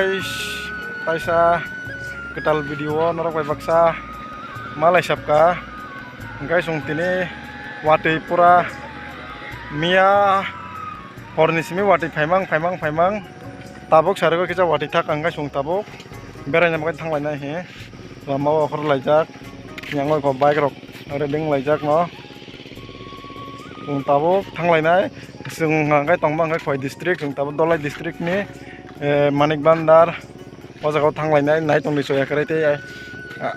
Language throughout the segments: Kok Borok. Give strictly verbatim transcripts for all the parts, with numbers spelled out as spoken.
Guys, taisa kwtal video o norok bai baksa malai sapka. Hwnkhe chwng tini watwi pura miya horni simi watwi phaimang, phaimang, phaimang. Tabuk sarigwi kisa watwi thak, hwnkhe chwng tabuk beraina bagwi thanglainai he. Lama o okhor laijak, yang bai kok bike rok riding laijak no. Chwng tabuk thanglainai, chwng hwnkhe tongma hwnkhe Khowai district, chwng tabuk Dholai district ni, eh, Manik Bandar. O jaga o thanglainai, nai tongdi choya kwrwi tei, ah,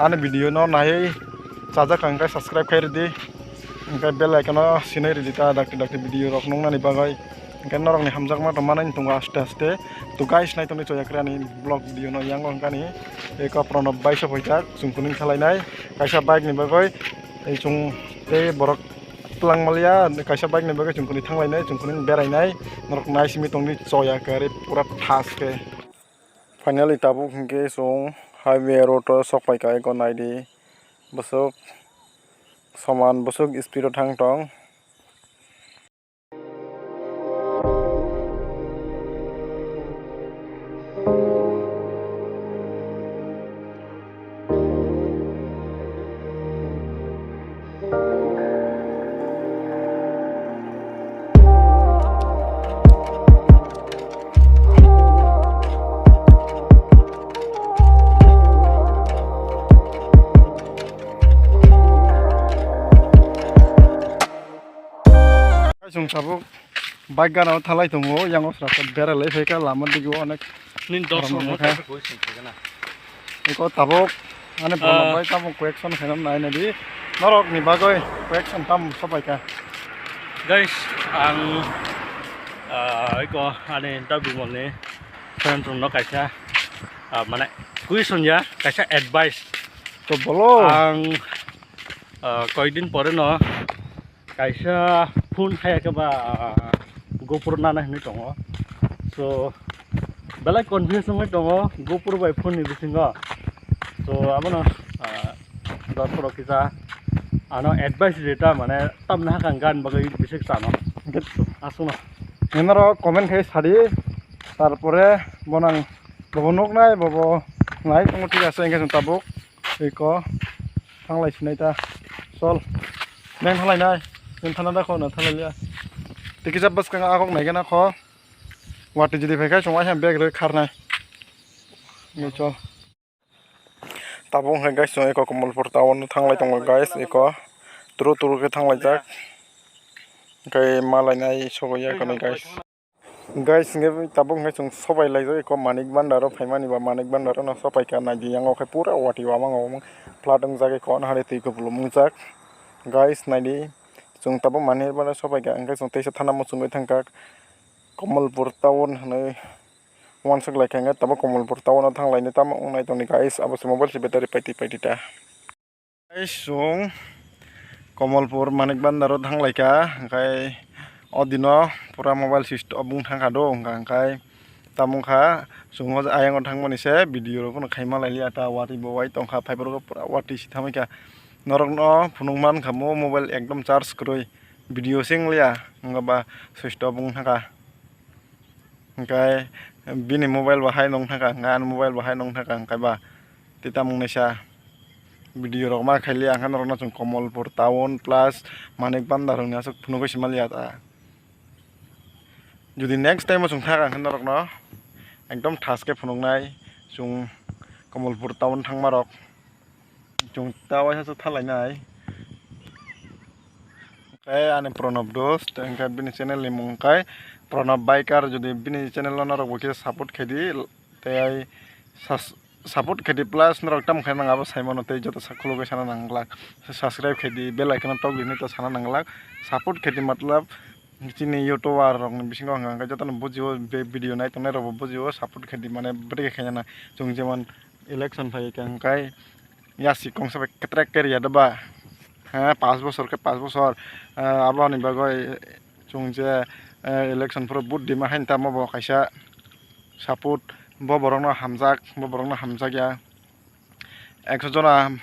ani video no naiwi chajak hwnkhe subscribe khai rwdi, hwnkhe bell icon o sinai rwdi ta dakti dakti video rok nuknani bagwi. Hwnkhe norokni hamjakma tongmani wng tongo aste aste. To guys, nai tongdi choya kwrwi ani vlog video no, yang o hwnkhe ani eko Pranab bai sophaijak, chwng kuning thalainai kaisa bike ni bagwi, ei chwng tei borok twlang maliya, kaisa bike ni bagwi chwng kuning thanglainai, chwng kuning berainai, norok nai simi tongdi choya kwrwi pura thas khe. Finally tabuk hwnkhe chwng highway road o sokpaikha, eko naidi bwswk soman bwswk speed o thang tong. Chwng tabuk bike gana o thalai tongo, yang o sra sra berai lai phaikha, lama dige o onek. Nini dos rok no kaisa question khaikha na. Eko tabuk ani bono bai tamo question khainam nai nai di. Norok ni bagwi question tam sopaikha. Guys, ang, ah, eko ani dabi mol ni friend rok no kaisa, ah, mane question ya, kaisa advice. To bolo. Ang, ah, koidin pore no kaisa phone khaya khe ba, ah, GoPro nana hinwi tongo. So, belai confuse wngwi tongo GoPro bai phone ni bisingo. So, abono, ah, dosrok kisa ano advice rita mane tamna hakang gan bagwi bisik chano. Aswkno. Nini oro comment khai sadi, tarpore bonang bobo nuknai, bobo nai tongo, thik ase, hwnkhe chwng tabuk. Eko thanglai sinai ta. Chol. Neng thanglai nai. Neng thana da kho, na thanglai liya. Tei kisa bwskang a kok nai gana kho. Watwi jodi phai kha chwng waisa bag rwi kharnai. Ni chol. Tabuk hwnkhe guys, chwng eko Kamalpur town o thanglai tongo guys, eko turu turu khe thanglaijak. Hwnkhe malainai sogo ya kwnwi guys. Guys, hingke tabuk hingke chwng sobai laijak eko Manik Bandar o phaimani ba Manik Bandar o no sopai ka naidi, yang o khe pura watwi wamang wamang flood wngjak eko, ano hai twi kupulung wngjak. Guys, naidi, chwng tabuk Manik Bandar sopai ka, hingke chwng teisa thana muchungwi thangkha Kamalpur town hinwi uansuk lai kha, hingke tabuk Kamalpur town o thang lainai tamo wngnai tongni guys, abo se mobile se battery paitwi paitwi ta. Guys, chwng Kamalpur Manik Bandar o thang lai kha, hwnkhe o dino pura mobile switch off wng thang kha do, hwnkha hwnkhe tamo wng kha chwng o ayang o thang mani se video rok phano khai ma lai liya ta, watwi bo wai tong kha, phai phuru pura watwi se thamwi kha. Norok no phunuk man kha mo mobile ekdom charge kwrwi, video se wng liya, wngkha ba switch off wng thang kha. Hwnkhe bini mobile bo hai nong thangkha, hwnkhe ani mobile bo hai nong thangkha, hwnkhe ba tei tamo wngnaisa video rok ma khailiya, hwnkhe norokno chwng Kamalpur town plus Manik Bandar hwnwi aswk phunugwi se maliya ta. Jodi next time o chwng thangkha, hwnkhe norokno ekdom thas khe phunuknai chwng Kamalpur town thangmarok. Chwng ta waisa se thalainai. Hwnkhe ani Pranab Dos, hwnkhe bini channel ni mung khe Pranab Biker, jodi bini channel no norok bo khe support khe di, tei ai sas-, support khe di, plus norok tamo khe nang abo sai mano tei joto sa khulugwi sana nang glak, subscribe khe di, bell icon no tok di hinwi to sana nang glak, support khe di matlab chini youtuber rok ni bisingo hwnka hwnkhe joto no bujio, be-, video nai tongnai rok bo bujio, support khe di mane bwrwi khe khaina na chwng jemon election phai kha hwnkhe. Yasi kongsa bai kwtrak kariya da ba? Ha, pas bosor khe pas bosor. Ah, aboni bagwi chwng je, eh, election phuru vote dima haini tamo bo kaisa support, bo borokno hamjak, bo borokno hamjakya. Ekso jona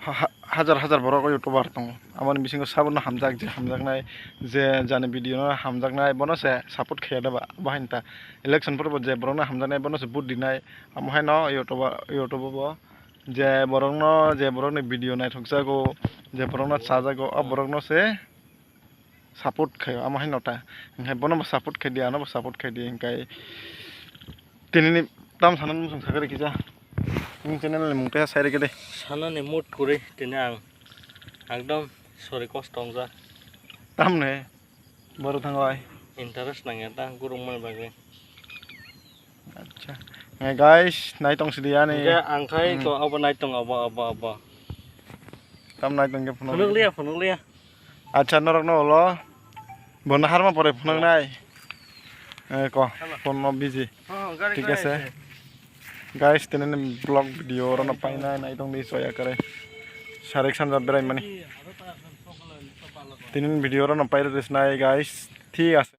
ha-, ha-, Hajar hajar borok o YouTuber tongo. Aboni bisingo sabono hamjak, je hamjaknai, je jani video no hamjaknai, bono se support khaiya da ba, bahai ta. Election pore bo je borok no hamjaknai, bono se vote rinai. Amo hai no YouTuber, YouTube bo je borok no, je borok ni video naithok jago, je borok no chajago, o borok no se support khaio, amo hai no ta. Hinkhe bono bo support khai di, ano bo support khai di, hinkhe tinini tam sana muchung sakha rikhi ja. Nini channel ni mung tei sai rikhi de. Sana ni mood kwrwi tini ang ekdom sori kosto wngjak. Tamni boro thango ai. Interest nangya ta gurung mani bagwi. Acha. Eh, guys, naitong sidi ani. Hinkhe ang khai Hmm. ko abo naitong abo, abo, abo. Tam naitong ke phunuk. Phunuk liya, phunuk liya. Acha, norok no ulo. Bono harma pore phunuk nai. Eh, ko, Hello. Phone no busy. Oh, gari Thik kore ase. Ase. Guys, tini ni vlog video oro no painai, naitong di soya kare. Sarek sanja berai mani. Tini ni video oro no pairok di sinai, guys. Thik ase.